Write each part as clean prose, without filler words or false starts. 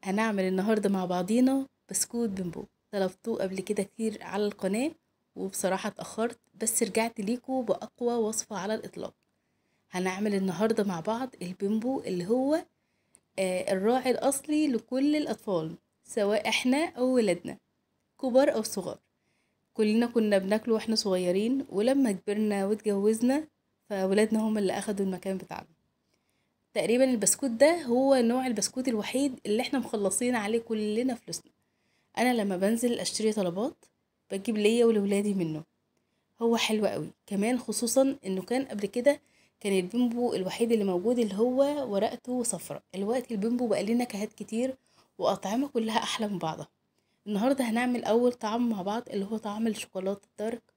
هنعمل النهاردة مع بعضينا بسكوت بيمبو. طلبتوه قبل كده كتير على القناة وبصراحة اتأخرت، بس رجعت ليكم بأقوى وصفة على الإطلاق. هنعمل النهاردة مع بعض البيمبو اللي هو الراعي الأصلي لكل الأطفال، سواء احنا أو ولادنا، كبار أو صغار. كلنا كنا بناكله واحنا صغيرين، ولما كبرنا واتجوزنا فولادنا هم اللي أخدوا المكان بتاعنا. تقريبا البسكوت ده هو نوع البسكوت الوحيد اللي احنا مخلصين عليه كلنا فلوسنا. انا لما بنزل اشتري طلبات بجيب ليا ولولادي منه، هو حلو قوي. كمان خصوصا انه كان قبل كده كان البيمبو الوحيد اللي موجود اللي هو ورقته صفراء. الوقت البيمبو بقى ليه نكهات كتير واطعمه كلها احلى من بعضها. النهارده هنعمل اول طعم مع بعض اللي هو طعم الشوكولاتة ال dark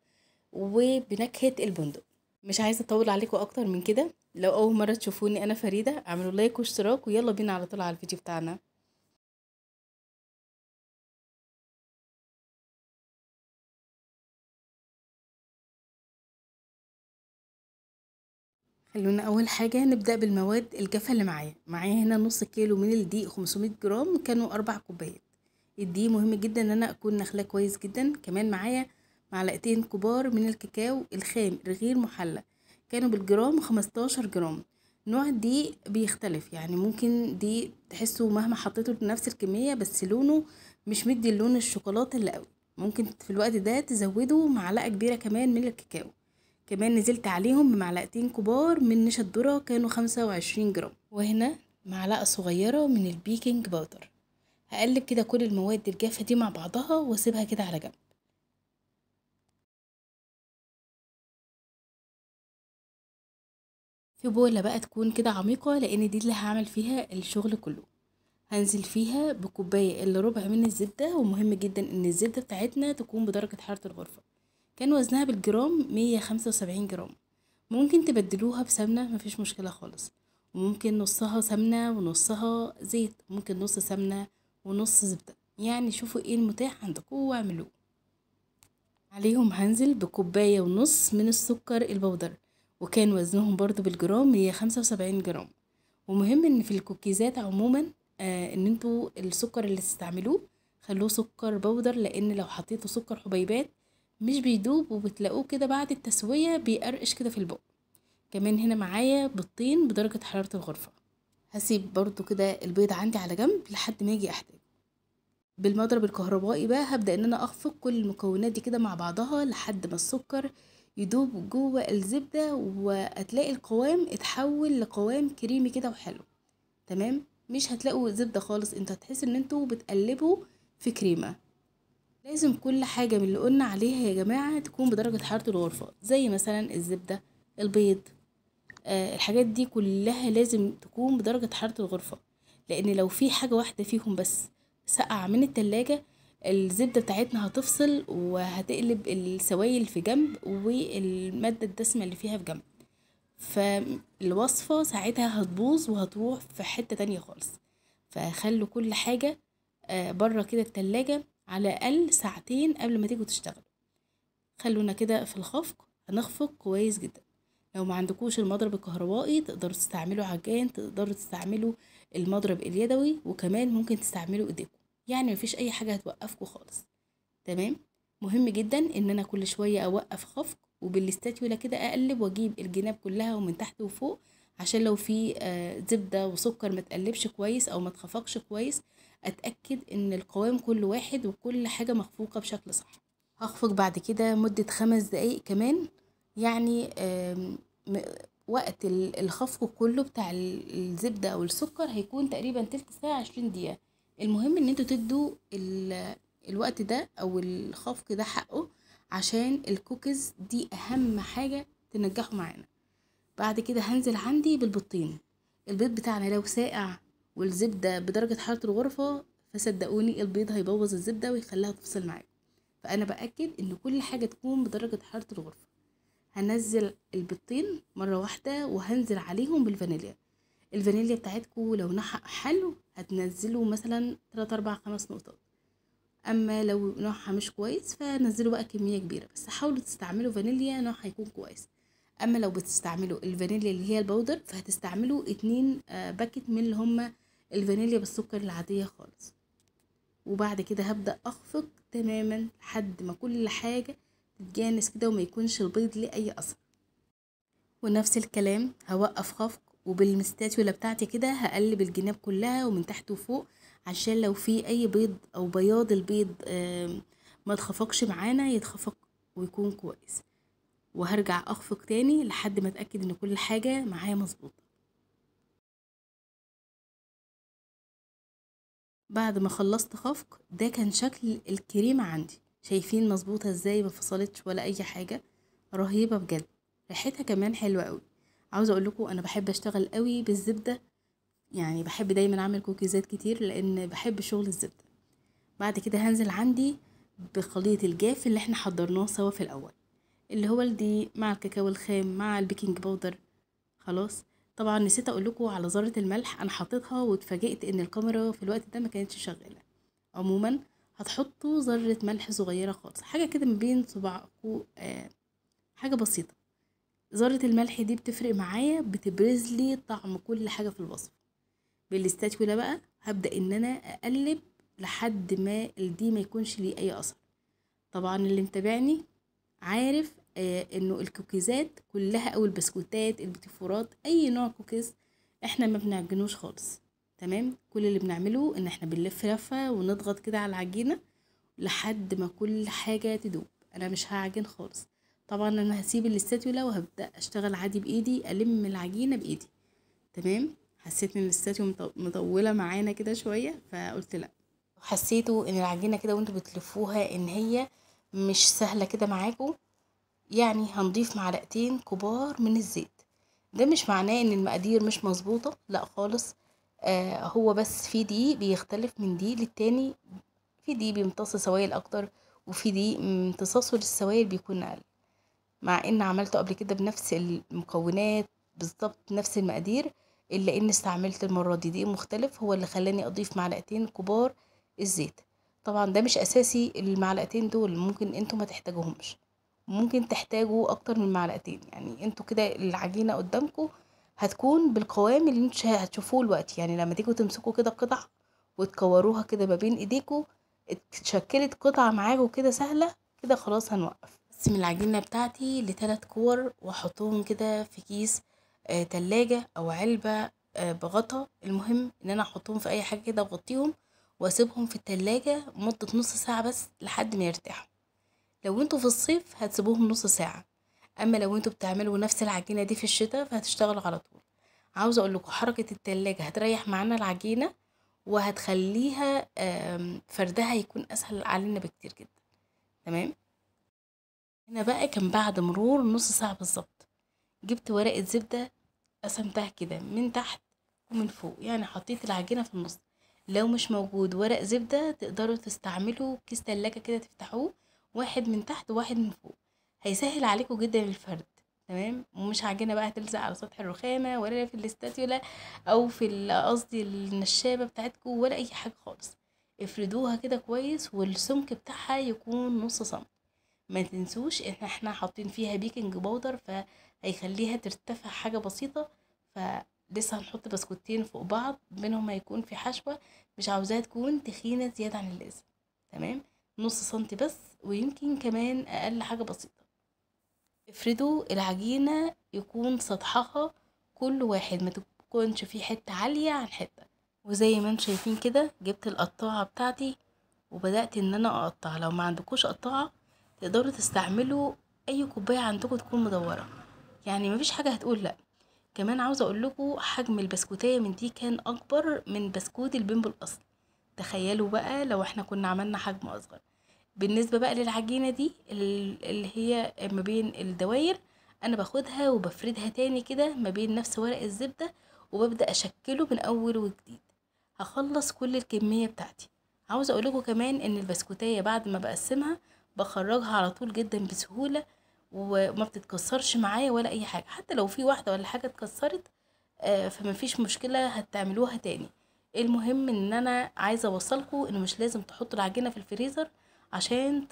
وبنكهه البندق. مش عايزه اطول عليكم اكتر من كده. لو اول مرة تشوفوني انا فريدة، اعملوا like واشتراك، ويلا بينا على طول على الفيديو بتاعنا. خلونا اول حاجة نبدا بالمواد الجافه اللي معايا. معايا هنا نص كيلو من الدقيق، 500 جرام، كانوا 4 كوبايات. الدقيق مهم جدا ان انا اكون نخلاه كويس جدا. كمان معايا معلقتين كبار من الكاكاو الخام الغير محلى، كانوا بالجرام 15 جرام. نوع الدقيق بيختلف، يعني ممكن دقيق تحسوا مهما حطيته بنفس الكمية بس لونه مش مدي اللون الشوكولاتة اللي قوي، ممكن في الوقت ده تزودوا معلقه كبيرة كمان من الكاكاو. كمان نزلت عليهم بمعلقتين كبار من نشا الذرة، كانوا 25 جرام. وهنا معلقه صغيرة من ال baking powder. هقلب كده كل المواد الجافه دي مع بعضها واسيبها كده على جنب. في بولة بقى تكون كده عميقة، لان دي اللي هعمل فيها الشغل كله. هنزل فيها بكوباية الا ربع من الزبدة، ومهم جدا ان الزبدة بتاعتنا تكون بدرجة حرارة الغرفة. كان وزنها بالجرام 175 جرام. ممكن تبدلوها بسمنة، مفيش مشكلة خالص. وممكن نصها سمنة ونصها زيت، ممكن نص سمنة ونص زبدة، يعني شوفوا ايه المتاح عندكم واعملوه. عليهم هنزل بكوباية ونص من السكر البودر، وكان وزنهم برضو بالجرام 175 جرام. ومهم ان في الكوكيزات عموما ان انتوا السكر اللي تستعملوه خلوه سكر بودر، لان لو حطيتوا سكر حبيبات مش بيدوب وبتلاقوه كده بعد التسوية بيقرقش كده في البق. كمان هنا معايا بيضتين بدرجة حرارة الغرفة. هسيب برضو كده البيض عندي على جنب لحد ما اجي احتاج. بالمضرب الكهربائي بقى هبدأ ان انا اخفق كل المكونات دي كده مع بعضها لحد ما السكر يدوب جوه الزبدة، وهتلاقي القوام اتحول لقوام كريمي كده وحلو. تمام، مش هتلاقوا زبدة خالص، انتوا هتحسوا ان انتوا بتقلبوا في كريمة. لازم كل حاجة من اللي قلنا عليها يا جماعة تكون بدرجة حرارة الغرفة، زي مثلا الزبدة، البيض، الحاجات دي كلها لازم تكون بدرجة حرارة الغرفة، لان لو في حاجة واحدة فيهم بس سقع من التلاجة الزبدة بتاعتنا هتفصل وهتقلب السوائل في جنب والمادة الدسمة اللي فيها في جنب، فالوصفة ساعتها هتبوظ وهتروح في حتة تانية خالص. فخلوا كل حاجة بره كده التلاجة على الأقل ساعتين قبل ما تيجوا تشتغلوا. خلونا كده في الخفق، هنخفق كويس جدا. لو ما عندكوش المضرب الكهربائي تقدروا تستعملوا عجان، تقدروا تستعملوا المضرب اليدوي، وكمان ممكن تستعملوا ايديكم، يعني مفيش اي حاجة هتوقفكم خالص. تمام، مهم جدا ان انا كل شوية اوقف خفق، وبالاستاتيولا كده اقلب واجيب الجناب كلها ومن تحت وفوق، عشان لو في زبدة وسكر ما تقلبش كويس او ما تخفقش كويس، اتاكد ان القوام كل واحد وكل حاجة مخفوقه بشكل صح. هخفق بعد كده مده 5 دقايق كمان، يعني وقت الخفق كله بتاع الزبدة او السكر هيكون تقريبا تلت ساعة 20 دقيقة. المهم ان انتوا تدوا الوقت ده او الخفق ده حقه، عشان الكوكيز دي اهم حاجة تنجحوا معانا. بعد كده هنزل عندي بالبيضتين. البيض بتاعنا لو ساقع والزبده بدرجة حرارة الغرفة فصدقوني البيض هيبوظ الزبدة ويخليها تفصل معاكم، فانا باكد ان كل حاجة تكون بدرجة حرارة الغرفة. هنزل البيضتين مرة واحدة وهنزل عليهم بالفانيليا. الفانيليا بتاعتكم لو نوعها حلو هتنزلوا مثلا 3 4 5 نقطات، اما لو نوعها مش كويس فنزلوا بقى كمية كبيرة، بس حاولوا تستعملوا فانيليا نوعها يكون كويس. اما لو بتستعملوا الفانيليا اللي هي ال powder فهتستعملوا 2 packet من اللي هما الفانيليا بالسكر العادية خالص. وبعد كده هبدأ اخفق تماما لحد ما كل حاجة تتجانس كده وما يكونش البيض ليه اي اثر. ونفس الكلام هوقف خفق، وبالمستاتيولا بتاعتي كده هقلب الجناب كلها ومن تحت وفوق، عشان لو في اي بيض او بياض البيض ما تخفقش معانا يتخفق ويكون كويس. وهرجع اخفق تاني لحد ما اتاكد ان كل حاجة معايا مظبوطة. بعد ما خلصت خفق، ده كان شكل الكريمة عندي، شايفين مظبوطة ازاي، ما فصلتش ولا اي حاجة، رهيبة بجد، ريحتها كمان حلوة قوي. عاوزه اقول لكم انا بحب اشتغل قوي بالزبده، يعني بحب دايما اعمل كوكيزات كتير لان بحب شغل الزبدة. بعد كده هنزل عندي بخليط الجاف اللي احنا حضرناه سوا في الاول، اللي هو الدقيق مع الكاكاو الخام مع ال baking powder. خلاص، طبعا نسيت اقول لكم على ذره الملح، انا حطيتها واتفاجئت ان الكاميرا في الوقت ده ما كانتش شغالة. عموما هتحطوا ذره ملح صغيرة خالص، حاجة كده ما بين صباعكم، حاجة بسيطة. ذره الملح دي بتفرق معايا، بتبرز لي طعم كل حاجة في الوصفة. بالاستاتيولا بقى هبدا ان انا اقلب لحد ما الدي ما يكونش ليه اي اثر. طبعا اللي متابعني عارف انه الكوكيزات كلها او البسكوتات البتيفورات اي نوع كوكيز احنا ما بنعجنوش خالص، تمام. كل اللي بنعمله ان احنا بنلف لفه ونضغط كده على العجينة لحد ما كل حاجة تدوب. انا مش هعجن خالص، طبعا انا هسيب الاستاتيولا وهبدا اشتغل عادي بايدي، الم العجينة بايدي، تمام. حسيت ان الاستاتيو مطولة معانا كده شوية، فقلت لا. حسيتوا ان العجينة كده وانتوا بتلفوها ان هي مش سهلة كده معاكم، يعني هنضيف معلقتين كبار من الزيت. ده مش معناه ان المقادير مش مظبوطة، لا خالص، هو بس في دقيق بيختلف من دقيق للتاني، في دقيق بيمتص سوائل اكتر وفي دقيق امتصاصه للسوائل بيكون اقل. مع ان عملته قبل كده بنفس المكونات بالظبط نفس المقادير، الا ان استعملت المرة دي دقيق مختلف، هو اللي خلاني اضيف معلقتين كبار الزيت. طبعا ده مش اساسي المعلقتين دول، ممكن انتوا ما تحتاجوهمش، ممكن تحتاجوا اكتر من معلقتين. يعني انتوا كده العجينة قدامكم هتكون بالقوام اللي انتوا هتشوفوه دلوقتي، يعني لما تيجوا تمسكوا كده قطع وتكوروها كده ما بين ايديكم اتشكلت قطعه معاكم كده سهلة كده، خلاص هنوقف. اقسم العجينة بتاعتي لثلاث كور واحطهم كده في كيس تلاجة او علبة بغطا. المهم ان انا احطهم في اي حاجة كده واغطيهم واسيبهم في التلاجة مده نص ساعة بس لحد ما يرتاحوا. لو انتوا في الصيف هتسيبوهم نص ساعة، اما لو انتوا بتعملوا نفس العجينة دي في الشتاء فهتشتغلوا على طول. عاوزه اقول لكم حركة التلاجة هتريح معانا العجينة وهتخليها فردها يكون اسهل علينا بكتير جدا، تمام. هنا بقى كان بعد مرور نص ساعة بالظبط، جبت ورقة زبدة قسمتها كده من تحت ومن فوق، يعني حطيت العجينة في النص. لو مش موجود ورق زبدة تقدروا تستعملوا كيس تلاجة كده تفتحوه، واحد من تحت وواحد من فوق، هيسهل عليكم جدا الفرد، تمام. ومش عجينه بقى هتلزق على سطح الرخامه ولا في الاستاتيولا او في قصدي النشابه بتاعتكم ولا اي حاجة خالص. افردوها كده كويس، والسمك بتاعها يكون نص سم. ما تنسوش ان احنا حاطين فيها baking powder فهيخليها ترتفع حاجة بسيطة. فلسه هنحط بسكوتين فوق بعض بينهم هيكون في حشوه، مش عاوزاها تكون تخينة زيادة عن اللازم، تمام. نص سنتي بس ويمكن كمان اقل حاجة بسيطة. افردوا العجينة يكون سطحها كل واحد، ما تكونش في حتة عالية عن حتة. وزي ما انتم شايفين كده جبت القطاعه بتاعتي وبدات ان انا اقطع. لو ما عندكوش قطاعه تقدروا تستعملوا اي كوباية عندكم تكون مدورة، يعني مفيش حاجة هتقول لا. كمان عاوزه اقول لكم حجم البسكوتيه من دي كان اكبر من بسكوت البيمبو الاصلي، تخيلوا بقى لو احنا كنا عملنا حجم اصغر. بالنسبة بقى للعجينه دي اللي هي ما بين الدواير، انا باخدها وبفردها تاني كده ما بين نفس ورق الزبدة وببدا اشكله من اول وجديد. هخلص كل الكمية بتاعتي. عاوزه اقول لكم كمان ان البسكوتيه بعد ما بقسمها بخرجها على طول جدا بسهولة وما بتتكسرش معايا ولا اي حاجة، حتى لو في واحدة ولا حاجة اتكسرت فما فيش مشكلة هتعملوها تاني. المهم ان انا عايزه اوصلكم انه مش لازم تحطوا العجينة في الفريزر عشان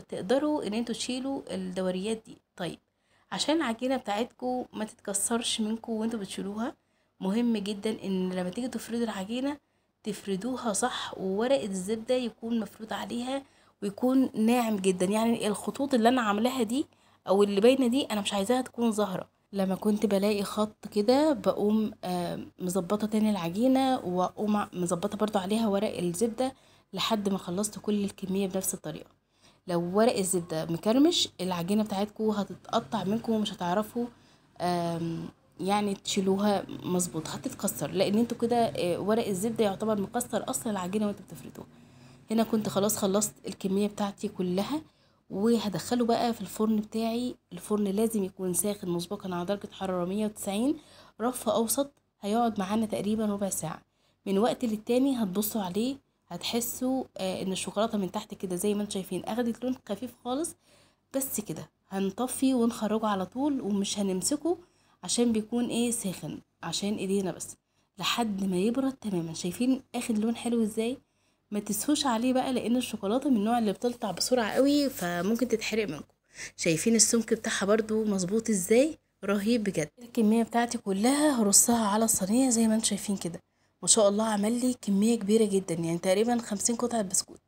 تقدروا ان انتوا تشيلوا الدوريات دي. طيب عشان العجينة بتاعتكم ما تتكسرش منكم وانتوا بتشيلوها، مهم جدا ان لما تيجي تفردوا العجينة تفردوها صح، وورقة الزبدة يكون مفروض عليها ويكون ناعم جدا. يعني الخطوط اللي انا عاملاها دي او اللي باينة دي انا مش عايزاها تكون ظاهره. لما كنت بلاقي خط كده بقوم مظبطه تاني العجينة، واقوم مظبطه برضو عليها ورق الزبدة لحد ما خلصت كل الكمية بنفس الطريقة. لو ورق الزبدة مكرمش العجينة بتاعتكم هتتقطع منكم ومش هتعرفوا يعني تشيلوها مظبوط، هتتكسر، لان انتوا كده ورق الزبدة يعتبر مكسر اصلا العجينة وانتوا بتفردوها. هنا كنت خلاص خلصت الكمية بتاعتي كلها، وهدخله بقى في الفرن بتاعي. الفرن لازم يكون ساخن مسبقا على درجه حرارة 190، رف اوسط. هيقعد معانا تقريبا ربع ساعة. من وقت للتاني هتبصوا عليه هتحسوا ان الشوكولاتة من تحت كده زي ما انتم شايفين اخدت لون خفيف خالص. بس كده هنطفي ونخرجه على طول، ومش هنمسكه عشان بيكون ايه ساخن، عشان ايدينا بس، لحد ما يبرد تماما. شايفين اخد لون حلو ازاي؟ ما تسهوش عليه بقى، لان الشوكولاتة من النوع اللي بتلطع بسرعة قوي فممكن تتحرق منكم. شايفين السمك بتاعها برضو مظبوط ازاي؟ رهيب بجد. الكمية بتاعتي كلها هرصها على الصينية زي ما انتم شايفين كده. ما شاء الله عمل لي كمية كبيرة جدا، يعني تقريبا 50 قطعه بسكوت،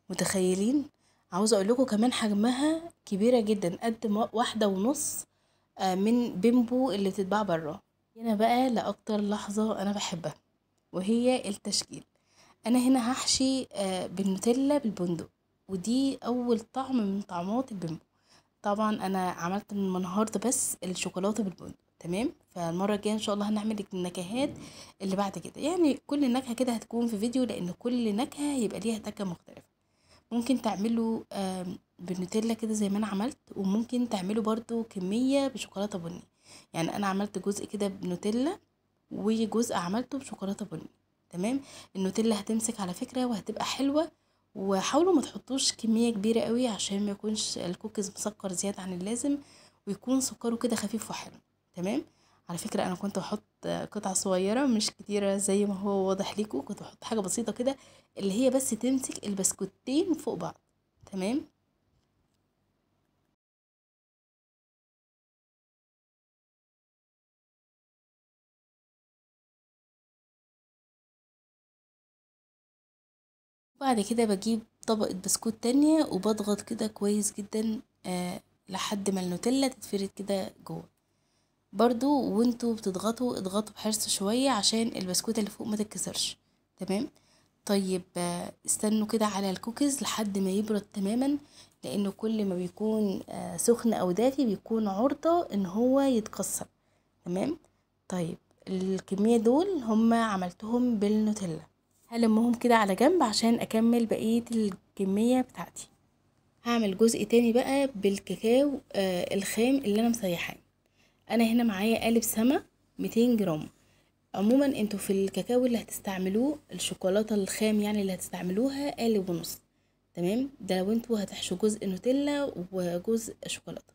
متخيلين؟ عاوزه اقول لكم كمان حجمها كبيرة جدا، قد 1.5 من بيمبو اللي بتتباع بره. هنا بقى لاكتر لحظة انا بحبها وهي التشكيل. انا هنا هحشي بالنوتيلا بالبندق، ودي اول طعم من طعمات البيمبو. طبعا انا عملت من النهارده بس الشوكولاتة بالبندق، تمام؟ فالمره الجاية ان شاء الله هنعمل النكهات اللي بعد كده، يعني كل نكهة كده هتكون في فيديو، لان كل نكهة هيبقى ليها تكه مختلفة. ممكن تعملوا بالنوتيلا كده زي ما انا عملت، وممكن تعملوا برضو كمية بشوكولاته بني. يعني انا عملت جزء كده بنوتيلا وجزء عملته بشوكولاته بني، تمام؟ النوتيلا هتمسك على فكرة وهتبقى حلوة، وحاولوا ما تحطوش كمية كبيرة قوي عشان ما يكونش الكوكيز مسكر زيادة عن اللازم، ويكون سكره كده خفيف وحلو، تمام؟ على فكرة انا كنت بحط قطع صغيرة مش كتيرة زي ما هو واضح ليكم، كنت بحط حاجة بسيطة كده اللي هي بس تمسك البسكوتين فوق بعض، تمام؟ بعد كده بجيب طبقة بسكوت تانية وبضغط كده كويس جدا لحد ما النوتيلا تتفرد كده جوه. برضو وانتوا بتضغطوا اضغطوا بحرص شوية عشان البسكوتة اللي فوق ما تتكسرش، تمام؟ طيب استنوا كده على الكوكيز لحد ما يبرد تماما، لانه كل ما بيكون سخن او دافي بيكون عرضة ان هو يتكسر، تمام؟ طيب الكمية دول هما عملتهم بالنوتيلا، هلمهم كده على جنب عشان اكمل بقية الكمية بتاعتي. هعمل جزء تاني بقى بالكاكاو الخام اللي انا مسيحاه. انا هنا معايا قالب سما 200 جرام. عموما انتوا في الكاكاو اللي هتستعملوه الشوكولاتة الخام يعني اللي هتستعملوها قالب ونص، تمام؟ ده لو انتوا هتحشوا جزء نوتيلا وجزء شوكولاتة.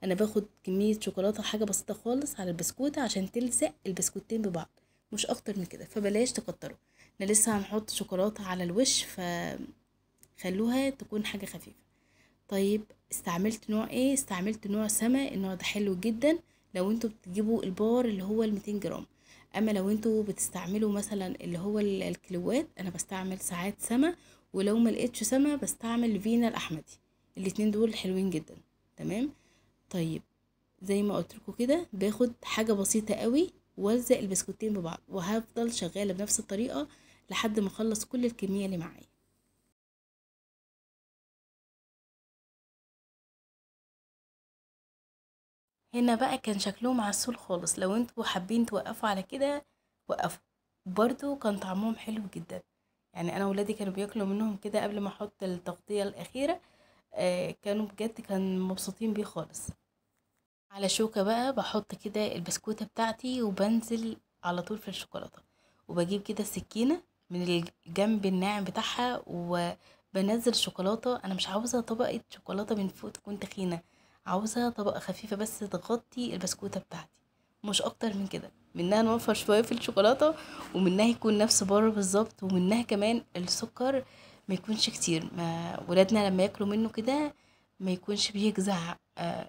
انا باخد كمية شوكولاتة حاجة بسيطة خالص على البسكوته عشان تلزق البسكوتين ببعض، مش اكتر من كده، فبلاش تكتروا. احنا لسه هنحط شوكولاتة على الوش فخلوها تكون حاجة خفيفة. طيب استعملت نوع ايه؟ استعملت نوع سما، النوع ده حلو جدا لو انتوا بتجيبوا البار اللي هو ال 200 جرام. اما لو انتوا بتستعملوا مثلا اللي هو الكيلوات، انا بستعمل ساعات سما، ولو ما لقيتش سما بستعمل فينا الاحمدي، الاتنين دول حلوين جدا، تمام؟ طيب زي ما قلت لكم كده باخد حاجة بسيطة قوي والزق البسكوتين ببعض، وهفضل شغالة بنفس الطريقة لحد ما اخلص كل الكمية اللي معايا. هنا بقى كان شكلهم عسول خالص، لو انتوا حابين توقفوا على كده وقفوا، برضو كان طعمهم حلو جدا. يعني انا ولادي كانوا بياكلوا منهم كده قبل ما احط التغطية الاخيرة، كانوا بجد كان مبسوطين بيه خالص. على شوكة بقى بحط كده البسكوتة بتاعتي وبنزل على طول في الشوكولاتة، وبجيب كده السكينة من الجنب الناعم بتاعها وبنزل الشوكولاتة. انا مش عاوزة طبقة شوكولاتة من فوق تكون تخينة، عاوزة طبقة خفيفة بس تغطي البسكوتة بتاعتي، مش اكتر من كده. منها نوفر شوية في الشوكولاتة، ومنها يكون نفس بره بالظبط، ومنها كمان السكر ما يكونش كتير، ما ولادنا لما ياكلوا منه كده ما يكونش بيجزع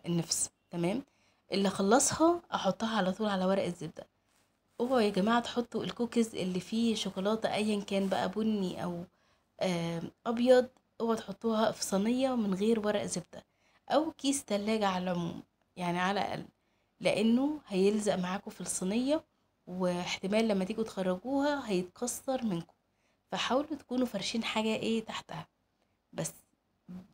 النفس، تمام؟ اللي خلصها احطها على طول على ورق الزبدة. اوعوا يا جماعة تحطوا الكوكيز اللي فيه شوكولاتة ايا كان بقى بني او ابيض، اوعوا تحطوها في صينية من غير ورق زبدة او كيس تلاجة على العموم، يعني على الاقل، لانه هيلزق معاكم في الصينية، واحتمال لما تيجوا تخرجوها هيتكسر منكم. فحاولوا تكونوا فرشين حاجة ايه تحتها. بس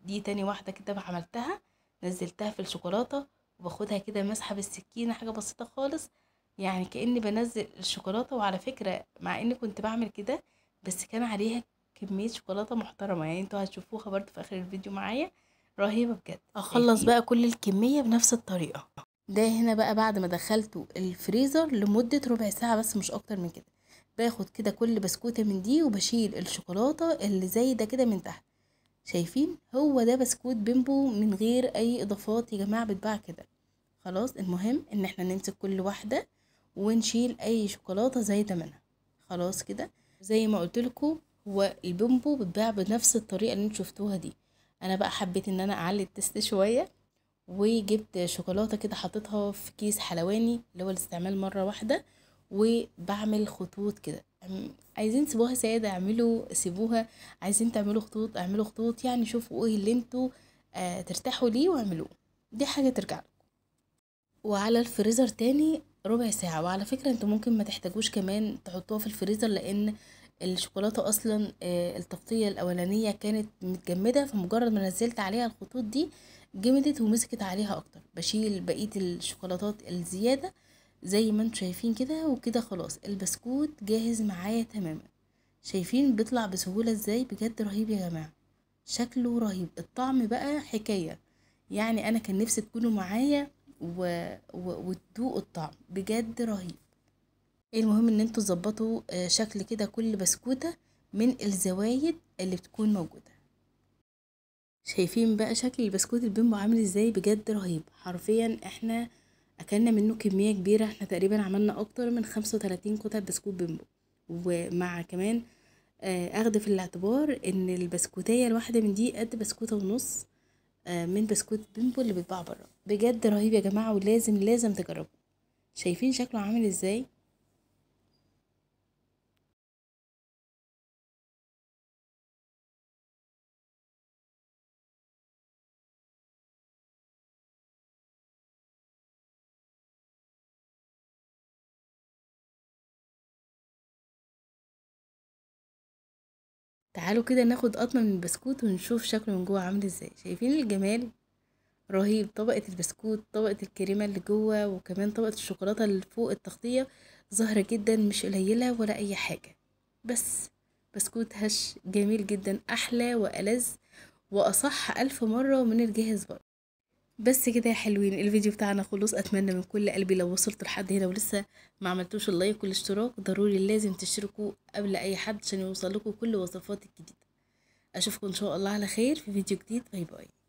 دي تاني واحدة كده عملتها، نزلتها في الشوكولاتة وباخدها كده مسحه بالسكينة، حاجة بسيطة خالص، يعني كأني بنزل الشوكولاتة. وعلى فكرة مع اني كنت بعمل كده بس كان عليها كمية شوكولاتة محترمه، يعني انتوا هتشوفوها برضو في اخر الفيديو معايا، رهيبة بجد. اخلص بقى كل الكمية بنفس الطريقة. ده هنا بقى بعد ما دخلته الفريزر لمدة ربع ساعة بس، مش اكتر من كده. باخد كده كل بسكوته من دي وبشيل الشوكولاتة اللي زي ده كده من تحت. شايفين؟ هو ده بسكوت بيمبو من غير اي اضافات يا جماعة، بتباع كده خلاص. المهم ان احنا نمسك كل واحدة ونشيل اي شوكولاتة زايدة منها. خلاص كده زي ما قلت لكم، هو البيمبو بتباع بنفس الطريقة اللي انتوا شفتوها دي. انا بقى حبيت ان انا اعلي ال taste شوية، وجبت شوكولاتة كده حطيتها في كيس حلواني اللي هو الاستعمال مرة واحدة، وبعمل خطوط كده. عايزين تسيبوها ساده اعملوا، سيبوها، عايزين تعملوا خطوط اعملوا خطوط، يعني شوفوا ايه اللي انتوا ترتاحوا ليه واعملوه، دي حاجة ترجع لكم. وعلى الفريزر تاني ربع ساعة. وعلى فكرة انتوا ممكن ما تحتاجوش كمان تحطوها في الفريزر، لان الشوكولاتة اصلا التغطية الاولانية كانت متجمده، فمجرد ما نزلت عليها الخطوط دي جمدت ومسكت عليها اكتر. بشيل بقية الشوكولاتات الزيادة زي ما انتوا شايفين كده، وكده خلاص البسكوت جاهز معايا تماما. شايفين بيطلع بسهولة ازاي؟ بجد رهيب يا جماعة، شكله رهيب، الطعم بقى حكاية. يعني انا كان نفسي تكونوا معايا وتدوقوا الطعم، بجد رهيب. المهم ان انتوا تظبطوا شكل كده كل بسكوته من الزوايد اللي بتكون موجودة. شايفين بقى شكل البسكوت البيمبو عامل ازاي؟ بجد رهيب. حرفيا احنا اكلنا منه كمية كبيرة، احنا تقريبا عملنا اكتر من 35 قطعه بسكوت بيمبو، ومع كمان اخد في الاعتبار ان البسكوتيه الواحدة من دي قد بسكوته ونص من بسكوت بيمبو اللي بيتباع بره. بجد رهيب يا جماعة، ولازم لازم تجربوه. شايفين شكله عامل ازاي؟ تعالوا كده ناخد قطمة من البسكوت ونشوف شكله من جوه عامل ازاي. شايفين الجمال؟ رهيب. طبقة البسكوت، طبقة الكريمة اللي جوه، وكمان طبقة الشوكولاتة اللي فوق التغطية ظاهرة جدا، مش قليلة ولا اي حاجة. بس بسكوت هش جميل جدا، احلى والذ واصح 1000 مرة من الجاهز بره. بس كده يا حلوين، الفيديو بتاعنا خلص. اتمنى من كل قلبي لو وصلتوا لحد هنا ولسه ما عملتوش ال like والاشتراك، ضروري لازم تشتركوا قبل اي حد عشان يوصل لكم كل وصفات الجديدة. اشوفكم ان شاء الله على خير في فيديو جديد. bye bye.